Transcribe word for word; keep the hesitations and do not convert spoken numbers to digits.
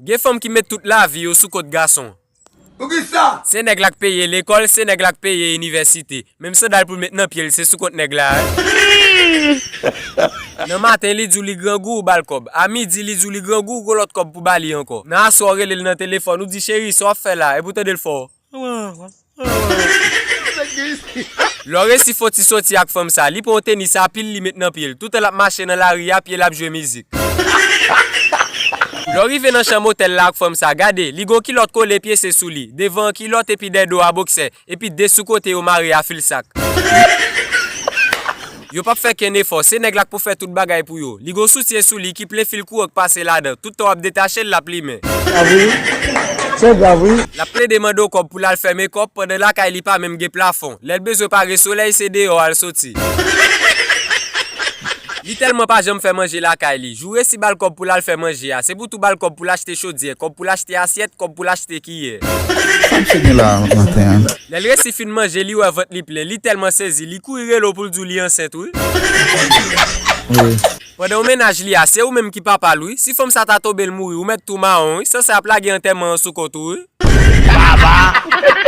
Gen fanm ki met tout lavi yo sou kont gason. Poukisa? Se nèg la k peye lekòl, se nèg la k peye inivèsite. Menm sandal pou l met nan pye l, se sou kont nèg la. Nan maten, li di w li grangou, ou ba l kòb. A midi, li di w li grangou, ou gon lòt kòb pou ba li ankò. Nan aswè, w rele l nan telefòn, ou di, cheri, sa w ap fè la? Epi w tande l fè w. Lè w resi fon ti soti ak fanm sa, li pran yon tenis a pil, li met nan pye l. Toutan l ap mache nan lari a, pye l ap jwe mizik. Lè w rive nan chanm otèl la ak fanm sa, gade, li gon kilòt kole pyese sou li, devan an kilòt epi dèyè do a boksè, epi de sou kote yo mare a fil sak. Yo p ap fè kenn efò, se nèg la k pou fè tout bagay pou yo. Li gon soutyen sou li ki plen fil kouran k pase ladan, tout tan w ap detache l, l ap limen. Sa vre wi. Se grav wi. L ap plede mande w kòb pou l al fè mekòp, pandan lakay li pa menm gen plafon. Lè l bezwen pare solèy, se deyò a l soti. Li tèlman pa janm fè manje lakay li. Jou resi ba l kòb pou l al fè manje a. Se pou tou ba l kòb pou l achte chodyè, kòb pou l achte asyèt, kòb pou l achte kiyè. Sa misye gen la maten an? Lè l resi fin manje, li wè vant li plen. Li tèlman sezi, li kouri rele w pou l di w li ansent, wi. Wi. Pandan w mennaj li a, se ou menm ki papa l, wi. Si fanm sa ta tonbe l mouri, ou mèt tou mawon, wi. Sansè ap lage antèman an sou kont ou, wi. Baba!